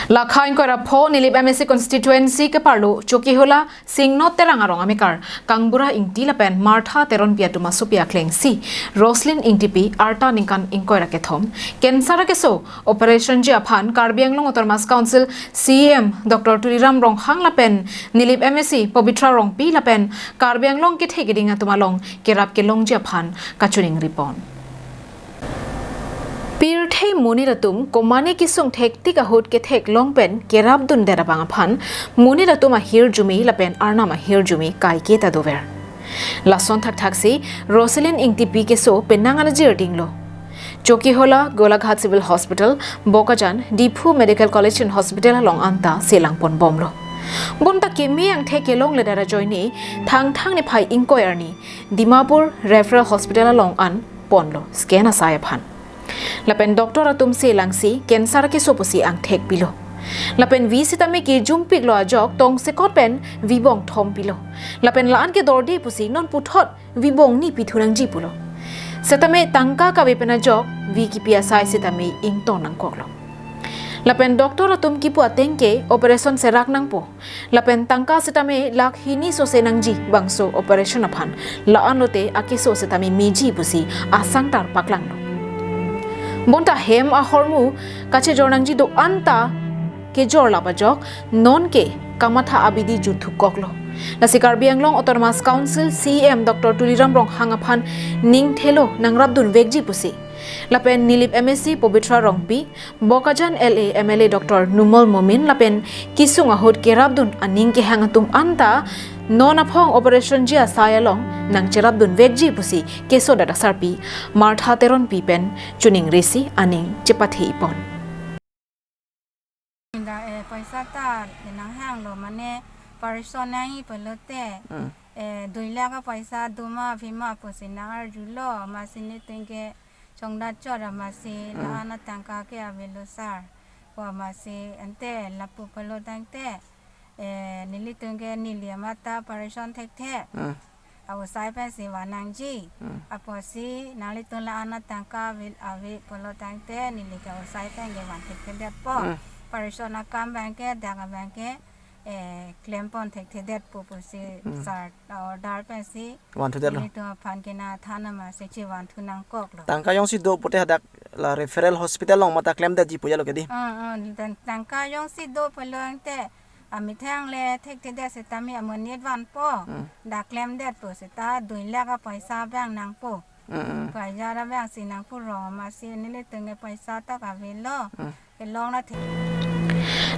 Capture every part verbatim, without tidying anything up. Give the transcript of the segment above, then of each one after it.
Lakha ingkoi ra pho Nilip M A C constituency keparlo Chokihola Singno Terang arong amekar Kangbura Ingti lapen Martha Teronpi atum asopi aklengsi Roslyn Ingtipi arta ningkan ingkoi ra kethom cancer akeso operation ji aphan Karbi Anglong Autonomous Council C E M Doctor Tuliram Ronghang lapen Nilip M A C Pabitra Rongpi lapen Karbi Anglong kethe keding atum along kerap kelongji aphan kachiningri pon. Pirthe monit atum komane kesung thektik ahut ketheklong pen kerapdundet abang aphan monit atum ahirjume lapen arnam ahirjume kaiketa dover. Lason thakthaksi Roslyn Ingtipi keso penang anajir dinglo. Chokihola, Golaghat Civil Hospital, Bokajan, Diphu Medical College and Hospital along anta selang ponbomlo. Bonta keme angthek kelongledet ajoine Thangthang niphai ingkoi arni Dimapur Referral Hospital along an ponlo scan asai aphan. Lapen doctor atum selangsi cancer keso pusi angthek pilo. Lapen vi sitame kirjumpiklo ajok tongsekot pen vi bong thom pilo. Lapen la-an ke dorde pusi non puthot vi bong ni pithu nangji pulo. Setame tangka kave pen ajok vi kipi asai sitame ington nangkoklo. Lapen doctor atum kipu ateng ke operation serak nangpo. Lapen tangka sitame lakh hini sose nangji bangso operation aphan. La-an lote akeso sitame meji pusi asangtar paklanglo. Bonta hem ahormu kachejor nangji do-an ta kejor lap ajok non ke kamatha abidi juthu koklo. Lasi Karbi Anglong Autonomous Council C E M Doctor Tuliram Ronghang aphan ning thelo nangrapdunvekji pusi. Lapen Nilip M A C Pabitra Rongpi, Bokajan L A M L A Doctor Numal Momin lapen kesung ahut kerapdun aning kehang atum anta non aphong operation ji asai along nangcherapdunvekji pusi kesodet asarpi Martha Teronpi pen chiningrisi aning chepathe pon. Inda, eh, paisa ta, eh, nanghanglo mane operation nangji pulote, Mm. eh, dui lakh apaisa doma bima pusi nangarjulo, amatsi nelitum ke chongdat chot amatsi Mm. la-an atangka ke avelo sir. Pu amatsi ante lapu pulo tangte, eh, nelitum ke neli amat ta operation thekthe. Mm. Aosai pensi van nangji. Mm. Apotsi nanglitum la-an atangka ave, ave pulo tangte neli ke aosai pen ke van thekthedetpo. Mm. Operation akam abang ke, dak abang ke, eh, klempon thekthedetpo pusi Mm. sir order pensi Vanthudetlo. nelitum aphan ke na than amatsi chevanthu nangkoklo. Tangka jongsi do pute hadak la referral hospital along mate klemdetji pu jalo kedi. Mm, mm, dan tangka jongsi do pulo tangte amethang le thekthedet sitame amonit vanpo. Mm. Dak klemdetpo seta dui lakh apaisa abang nangpo. Mm, mm. Paisa abangsi nangpo rong amatsi nelitum ke paisa ta kavelo. Mm. Kelong na the.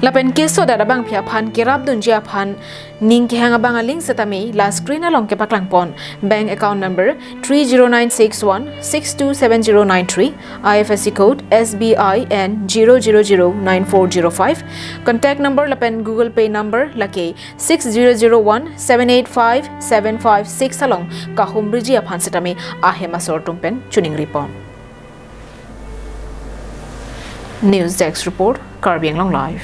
Lapen kesodet abangpi aphan kerapdunji aphan ning kehang abang aling sitame la screen along kepaklang pon. Bank account number three zero nine six one six two seven zero nine three, I F S C code S B I N zero zero zero nine four zero five, contact number lapen Google Pay number lake six zero zero one seven eight five seven five six along kahumriji aphan sitame ahem asor atum pen chiningri pon. News Desk Report, Karbi Anglong Live.